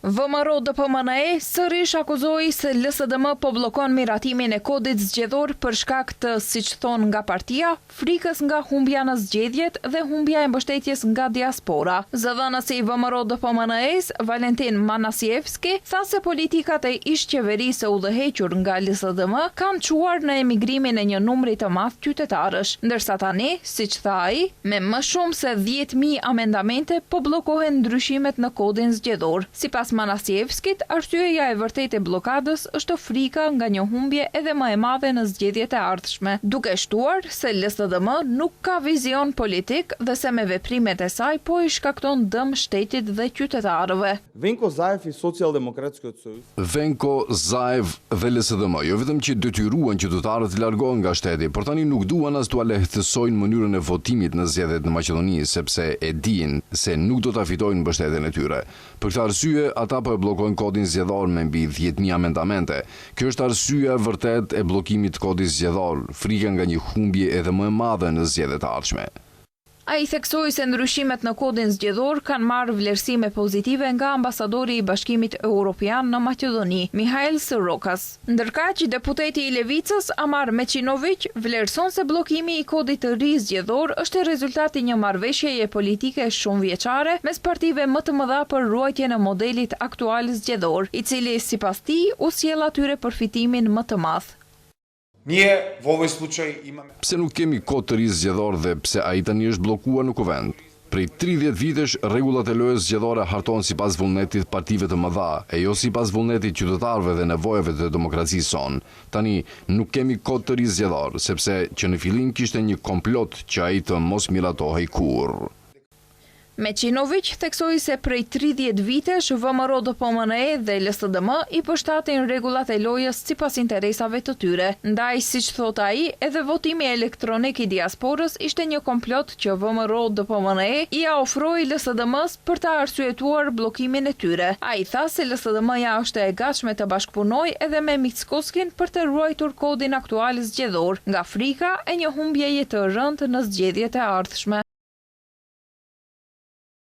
VMRO-DPMNE sërish akuzoi se LSDM po bllokon miratimin e Kodit Zgjedhor për shkak të, siç thonë nga partia, frikës nga humbja në zgjedhjet dhe humbja e mbështetjes nga diaspora. Zëdhënësi i VMRO-DPMNE-së, Valentin Manasievski, tha se politikat e ish-qeverisë së udhëhequr nga LSDM kanë çuar në emigrimin e një numri të madh qytetarësh, ndërsa tani, siç tha ai, me më shumë se 10,000 amendamente po bllokohen ndryshimet në Kodin Zgjedhor. Sipas Manasievskit, arsyeja e vërtetë e bllokadës është frika nga një humbje edhe më e madhe në zgjedhjet e ardhshme, duke shtuar se LSDM nuk ka vizion politik dhe se me veprimet e saj po i shkakton dëm shtetit dhe qytetarëve. Venko Zaev i Socijaldemokratskиот сојуз. Venko Zaev dhe LSDM jo vetëm që detyruan qytetarët të largohen nga shteti, por tani nuk duan as t'ua lehtësojnë mënyrën e votimit në zgjedhjet në Maqedoni, sepse e dinë se nuk do ta fitojnë mbështetjen e tyre. Për këtë arsye, ata po e bllokojnë Kodin Zgjedhor me mbi 10,000 amendamente. Kjo është arsyeja e vërtetë e bllokimit të Kodit Zgjedhor, frika nga një humbje edhe më e madhe në zgjedhjet e ardhshme. Ai theksoi se ndryshimet në Kodin Zgjedhor kanë marrë vlerësime pozitive nga ambasadori i Bashkimit Europian në Maqedoni, Mihail Rokas. Ndërkaq, deputeti i Levicës, Amar Meçinoviq, vlerëson se bllokimi i Kodit të ri Zgjedhor është rezultat i një marrëveshjeje politike shumëvjeçare mes partive më të mëdha për ruajtjen e modelit aktual zgjedhor, i cili, sipas tij, u sjell atyre përfitimin më të madh. Ние во овој случај имаме Pse nuk kemi kod të ri zgjedhor dhe pse ai tani është bllokuar në kuvend? Prej 30 vitesh rregullat e lojës zgjedhore hartohen sipas vullnetit partive të mëdha, e jo sipas vullnetit qytetarëve dhe nevojave të demokracisë sonë. Tani nuk kemi kod të ri zgjedhor, sepse që në fillim kishte një komplot që ai të mos miratohej kurrë. Meçinoviq theksoi se prej 30 vitesh VMRO-DPMNE dhe LSDM i përshtatin rregullat e lojës sipas interesave të tyre. Ndaj, siç thot ai, edhe votimi elektronik i diasporës ishte një komplot që VMRO-DPMNE ia ofroi LSDM-s për ta arsyetuar bllokimin e tyre. Ai tha se LSDM-ja është e gatshme të bashkëpunojë edhe me Mickoskin për të ruajtur kodin aktual zgjedhor, nga frika e një humbjeje të rëndë në zgjedhjet e ardhshme.